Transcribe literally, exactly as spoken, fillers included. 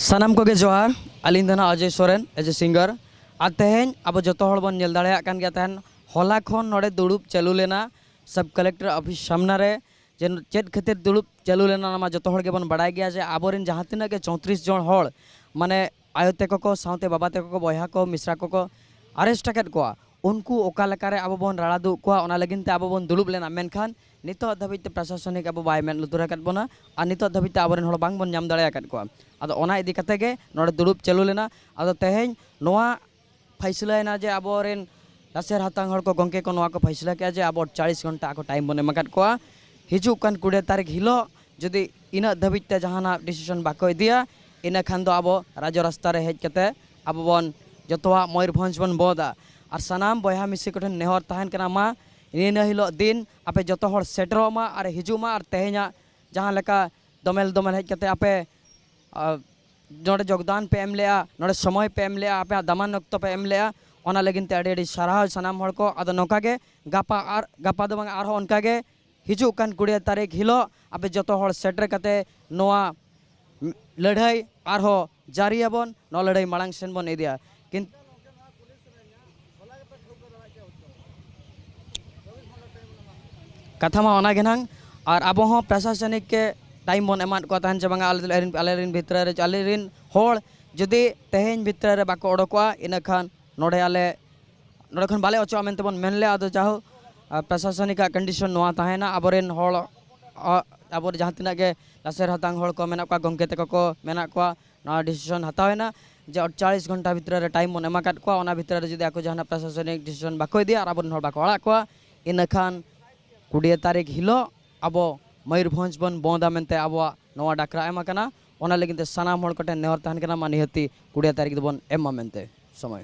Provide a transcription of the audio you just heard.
ᱥᱟᱱᱟᱢ ᱠᱚᱜᱮ ᱡᱚᱦᱟᱨ᱾ ᱟᱹᱞᱤᱧ ᱫᱚ ᱱᱟᱜ ᱚᱡᱚᱭ ᱥᱚᱨᱮᱱ, as a singer᱾ ᱟᱨ ᱛᱮᱦᱮᱧ ᱟᱵᱚ ᱡᱚᱛᱚ ᱦᱚᱲ ᱵᱚᱱ ᱧᱮᱞ ᱫᱟᱲᱮᱭᱟᱜ ᱠᱟᱱ ᱜᱮᱭᱟ, ᱛᱟᱦᱮᱱ ᱦᱚᱞᱟ ᱠᱷᱚᱱ ᱱᱚᱰᱮ ᱫᱩᱲᱩᱵ ᱪᱟᱹᱞᱩ ᱞᱮᱱᱟ ᱥᱟᱵ ᱠᱟᱞᱮᱠᱴᱚᱨ ᱚᱯᱷᱤᱥ ᱥᱟᱢᱱᱟ ᱨᱮ᱾ ᱡᱮ ᱪᱮᱫ ᱠᱷᱟᱹᱛᱤᱨ ᱫᱩᱲᱩᱵ ᱪᱟᱹᱞᱩ ᱞᱮᱱᱟ, ᱚᱱᱟ ᱢᱟ ᱡᱚᱛᱚ ᱦᱚᱲ ᱜᱮᱵᱚᱱ ᱵᱟᱲᱟᱭ ᱜᱮᱭᱟ, ᱡᱮ ᱟᱵᱚᱨᱮᱱ ᱡᱟᱦᱟᱸ ᱛᱤᱱᱟᱹᱜ ᱜᱮ ᱪᱳᱭᱛᱨᱤᱥ ᱡᱚᱱ ᱦᱚᱲ, ᱢᱟᱱᱮ ᱟᱭᱳ ᱛᱟᱠᱚ ᱠᱚ ᱥᱟᱶᱛᱮ ᱵᱟᱵᱟ ᱛᱟᱠᱚ ᱠᱚ, ᱵᱚᱭᱦᱟ ᱠᱚ, ᱢᱤᱥᱨᱟ ᱠᱚᱠᱚ ᱟᱨᱮᱥᱴ ᱟᱠᱟᱫ ᱠᱚᱣᱟ, ᱩᱱᱠᱩ ᱚᱠᱟ ᱞᱮᱠᱟᱨᱮ ᱟᱵᱚ ᱵᱚᱱ ᱨᱟᱲᱟ ᱫᱩᱜ ᱠᱚᱣᱟ, ᱚᱱᱟ ᱞᱟᱹᱜᱤᱫ ᱛᱮ ᱟᱵᱚ ᱵᱚᱱ ᱫᱩᱲᱩᱵ ᱞᱮᱱᱟ᱾ ᱢᱮᱱᱠᱷᱟᱱ ᱱᱤᱛᱚᱜ ᱫᱷᱟᱹᱵᱤᱡ ᱛᱮ ᱯᱨᱚᱥᱟᱥᱚᱱᱤᱠ ᱟᱵᱚ ᱵᱟᱭ ᱢᱮᱫ ᱞᱩᱛᱩᱨ ᱟᱠᱟᱫ ᱵᱚᱱᱟ, ᱟᱨ ᱱᱤᱛᱚᱜ ᱫᱷᱟᱹᱵᱤᱡ ᱛᱮ ᱟᱵᱚᱨᱮᱱ ᱦᱚᱲ ᱵᱟᱝ ᱵᱚᱱ ᱧᱟᱢ ᱫᱟᱲᱮ ᱟᱠᱟᱫ ᱠᱚᱣᱟ᱾ ᱟᱫᱚ ᱚᱱᱟ ᱤᱫᱤ ᱠᱟᱛᱮ ᱜᱮ ᱱᱚᱰᱮ ᱫᱩᱲᱩᱵ ᱪᱟᱹᱞᱩ ᱞᱮᱱᱟ᱾ ᱟᱫᱚ ᱛᱮᱦᱮᱧ ᱱᱚᱣᱟ ᱯᱷᱟᱭᱥᱞᱟᱭᱮᱱᱟ ᱡᱮ ᱟᱵᱚᱨᱮᱱ ᱞᱟᱥᱮᱨ ᱦᱟᱛᱟᱝ ᱦᱚᱲ ᱠᱚ, ᱜᱚᱢᱠᱮ ᱠᱚ ᱱᱚᱣᱟ ᱠᱚ ᱯᱷᱟᱭᱥᱞᱟ ᱠᱮᱜᱼᱟ ᱡᱮ ᱟᱵᱚ ᱪᱟᱞᱤᱥ ᱜᱷᱚᱱᱴᱟ ᱟᱠᱚ ᱴᱟᱭᱤᱢ ᱵᱚᱱ ᱮᱢ ᱟᱠᱟᱫ ᱠᱚᱣᱟ᱾ ᱦᱤᱡᱩᱜ ᱠᱟᱱ ᱠᱩᱲᱤ ᱛᱟᱹᱨᱤᱠᱷ ᱦᱤᱞᱳᱜ ᱡᱩᱫᱤ ᱤᱱᱟᱹᱜ ᱫᱷᱟᱹᱵᱤᱡ ᱛᱮ ᱡᱟᱦᱟᱱᱟᱜ ᱰᱤᱥᱤᱥᱚᱱ ᱵᱟᱠᱚ ᱤᱫᱤᱭᱟ, ᱤᱱᱟᱹ ᱠᱷᱟᱱ ᱫᱚ ᱟᱵᱚ ᱨᱟᱡᱽ ᱨᱟᱥᱛᱟ ᱨᱮ ᱦᱮᱡ ᱠᱟᱛᱮ ᱟᱵᱚ ᱵᱚᱱ ᱡᱚᱛᱚᱣᱟᱜ ᱢᱚᱭᱩᱨᱵᱷᱚᱸᱡᱽ ᱵᱚᱱ ᱵᱚᱸᱫᱟ᱾ ᱟᱨ ᱥᱟᱱᱟᱢ ᱵᱚᱭᱦᱟ ᱢᱤᱥᱤ ᱠᱚᱴᱷᱮᱱ ᱱᱮᱦᱚᱨ ᱛᱟᱦᱮᱱ ᱠᱟᱱᱟ, ᱢᱟ ᱤᱱᱟᱹ ᱦᱤᱞᱳᱜ ᱫᱤᱱ ᱟᱯᱮ ᱡᱚᱛᱚ ᱦᱚᱲ ᱥᱮᱴᱮᱨᱚᱜ ᱢᱟ ᱟᱨ ᱦᱤᱡᱩᱜ ᱢᱟ, ᱟᱨ ᱛᱮᱦᱮᱧᱟᱜ ᱡᱟᱦᱟᱸ ᱞᱮᱠᱟ ᱫᱚᱢᱮᱞ ᱫᱚᱢᱮᱞ ᱦᱮᱡ ᱠᱟᱛᱮ ᱟᱯᱮ, ᱟ, ᱱᱚᱰᱮ ᱡᱳᱜᱽᱫᱟᱱ ᱯᱮ ᱮᱢ ᱞᱮᱜᱼᱟ, ᱱᱚᱰᱮ ᱥᱚᱢᱚᱭ ᱯᱮ ᱮᱢ ᱞᱮᱜᱼᱟ, ᱟᱯᱮᱭᱟᱜ ᱫᱟᱢᱟᱱ ᱚᱠᱛᱚ ᱯᱮ ᱮᱢ ᱞᱮᱜᱼᱟ, ᱚᱱᱟ ᱞᱟᱹᱜᱤᱫ ᱛᱮ ᱟᱹᱰᱤ ᱟᱹᱰᱤ ᱥᱟᱨᱦᱟᱣ ᱥᱟᱱᱟᱢ ᱦᱚᱲ ᱠᱚ᱾ ᱟᱫᱚ ᱱᱚᱝᱠᱟ ᱜᱮ ᱜᱟᱯᱟ ᱟᱨ, ᱜᱟᱯᱟ ᱫᱚ ᱵᱟᱝ, ᱟᱨᱦᱚᱸ ᱚᱱᱠᱟ ᱜᱮ ᱦᱤᱡᱩᱜ ᱠᱟᱱ ᱠᱩᱲᱤ ᱛᱟᱹᱨᱤᱠᱷ ᱦᱤᱞᱳᱜ ᱟᱯᱮ ᱡᱚᱛᱚ ᱦᱚᱲ ᱥᱮᱴᱮᱨ ᱠᱟᱛᱮ ᱱᱚᱣᱟ ᱞᱟᱹᱲᱦᱟᱹᱭ ᱟᱨᱦᱚᱸ ᱡᱟᱹᱨᱤᱭᱟᱵᱚᱱ, ᱱᱚᱣᱟ ᱞᱟᱹᱲᱦᱟᱹᱭ ᱢᱟᱲᱟᱝ ᱥᱮᱱ ᱵᱚᱱ ᱤᱫᱤᱭᱟ᱾ ᱠᱤᱱ- ᱠᱟᱛᱷᱟ ᱢᱟ ᱚᱱᱟ ᱜᱮ ᱱᱟᱝ᱾ ᱟᱨ ᱟᱵᱚ ᱦᱚᱸ ᱯᱨᱚᱥᱟᱥᱚᱱᱤᱠ ᱠᱮ ᱴᱟᱭᱤᱢ ᱵᱚᱱ ᱮᱢᱟᱫ ᱠᱚᱣᱟ ᱛᱟᱦᱮᱱ ᱡᱮ ᱵᱟᱝᱟ, ᱟᱞᱮ, ᱟᱞᱮ ᱨᱮᱱ, ᱟᱞᱮ ᱨᱮᱱ ᱵᱷᱤᱛᱨᱤ ᱨᱮ, ᱟᱞᱮ ᱨᱮᱱ ᱦᱚᱲ ᱡᱩᱫᱤ ᱛᱮᱦᱮᱧ ᱵᱷᱤᱛᱨᱤ ᱨᱮ ᱵᱟᱠᱚ ᱚᱰᱚᱠᱚᱜᱼᱟ, ᱤᱱᱟᱹ ᱠᱷᱟᱱ ᱱᱚᱰᱮ ᱟᱞᱮ, ᱱᱚᱰᱮ ᱠᱷᱚᱱ ᱵᱟᱞᱮ ᱚᱪᱚᱜᱼᱟ ᱢᱮᱱᱛᱮ ᱵᱚᱱ ᱢᱮᱱ ᱞᱮᱜᱼᱟ᱾ ᱟᱫᱚ ᱡᱟᱦᱳᱠ, ᱟᱨ ᱯᱨᱚᱥᱟᱥᱚᱱᱤᱠᱟᱜ ᱠᱚᱱᱰᱤᱥᱚᱱ ᱱᱚᱣᱟ ᱛᱟᱦᱮᱱᱟ, ᱟᱵᱚᱨᱮᱱ ᱦᱚᱲ, ᱟ-, ᱟᱵᱚ ᱡᱟᱦᱟᱸ ᱛᱤᱱᱟᱹᱜ ᱜᱮ ᱞᱟᱥᱮᱨ ᱦᱟᱛᱟᱝ ᱦᱚᱲ ᱠᱚ ᱢᱮᱱᱟᱜ ᱠᱚᱣᱟ, ᱜᱚᱢᱠᱮ ᱛᱟᱠᱚ ᱠᱚ ᱢᱮᱱᱟᱜ ᱠᱚᱣᱟ, ᱱᱚᱣᱟ ᱰᱤᱥᱤᱥᱚᱱ ᱦᱟᱛᱟᱣ ᱮᱱᱟ ᱡᱮ ᱟᱴᱪᱟᱞᱤᱥ ᱜᱷᱚᱱᱴᱟ ᱵᱷᱤᱛᱨᱤ ᱨᱮ ᱴᱟᱭᱤᱢ ᱵᱚᱱ ᱮᱢ ᱟᱠᱟᱫ ᱠᱚᱣᱟ᱾ ᱚᱱᱟ ᱵᱷᱤᱛᱨᱤ ᱨᱮ ᱡᱩᱫᱤ ᱟᱠᱚ ᱡᱟᱦᱟᱱᱟᱜ ᱯᱨᱚᱥᱟᱥᱚᱱᱤᱠ ᱰᱤᱥᱤᱥᱚᱱ ᱵᱟᱠᱚ ᱤᱫᱤᱭᱟ ᱟᱨ ᱟᱵᱚᱨᱮᱱ ᱦᱚᱲ ᱵᱟᱠᱚ ᱟᱲᱟᱜ ᱠᱚᱣᱟ, ᱤᱱᱟᱹᱠᱷᱟᱱ ᱠᱩᱲᱤ ᱛᱟᱹᱨᱤᱠᱷ ᱦᱤᱞᱳᱜ ᱟᱵᱚ ᱢᱚᱭᱩᱨᱵᱷᱚᱸᱡᱽ ᱵᱚᱱ ᱵᱚᱸᱫᱟ ᱢᱮᱱᱛᱮ ᱟᱵᱚᱣᱟᱜ ᱱᱚᱣᱟ ᱰᱟᱠᱨᱟ ᱮᱢ ᱟᱠᱟᱱᱟ᱾ ᱚᱱᱟ ᱞᱟᱹᱜᱤᱫ ᱛᱮ ᱥᱟᱱᱟᱢ ᱦᱚᱲ ᱠᱚᱴᱷᱮᱱ ᱱᱮᱦᱚᱨ ᱛᱟᱦᱮᱱ ᱠᱟᱱᱟ, ᱢᱟ ᱱᱤᱦᱟᱹᱛᱤ ᱠᱩᱲᱤ ᱛᱟᱹᱨᱤᱠᱷ ᱫᱚᱵᱚᱱ ᱮᱢ ᱢᱟ ᱢᱮᱱᱛᱮ ᱥᱚᱢᱚᱭ᱾